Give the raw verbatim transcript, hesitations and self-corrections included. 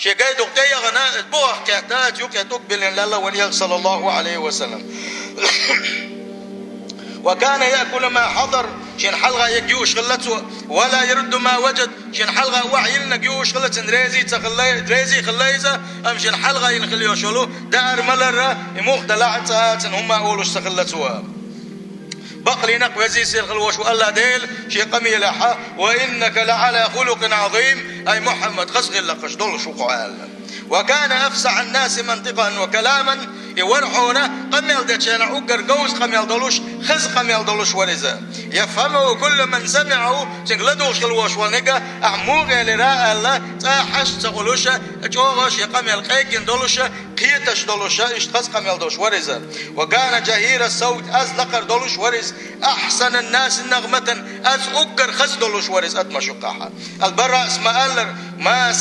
Шен гайдукъ тӀе яхана, бухахь кхетта, цу юкъе тӀулг биллина лелла вайн Элча, саллаллаху Ӏалайхи ва саллам. «وكان يأكل ما حضر», шен хьалха йинарг юуш хилла цо, «ولا يرد ما وجد», шен хьалха охьайиллинарг юуш хилла, цунна реза ца хилла, реза хилла иза, амма шен хьалха йина хилла йолуш йолу даар-малар, и муха далахь а, цхьа а цунна хӀумма олуш ца хилла цо. Бакъ лийнакъ везий сийлахь хила волуш ву АллахӀ Дела шен къамелехь: «وإنك لعلى خلق عظيم», ай Мухьаммад, хаза гӀиллакхаш долуш ву хьо аьлла. «وكان أفصح الناس منطقا وكلاما», и вара хьуна къамел дечарна уггар говза къамел долуш, хаза къамел долуш вара иза. «يفهمه كل من سمعه», цуьнга ладугӀуш хила волуш волу нигат, ахь муха элира аьлла, цкъа а хьашт ца хуьлуш, чӀогӀа шен къамел къеггина долуш, кхеташ долуш, иштта хаза къамел долуш вара иза. «وكان جهير الصوت», аз лакхара долуш вара иза. «أحسن الناس نغمة», аз уггар хаза долуш вара иза адамашкахь. Ал-Бараъс ма-аллара: «ما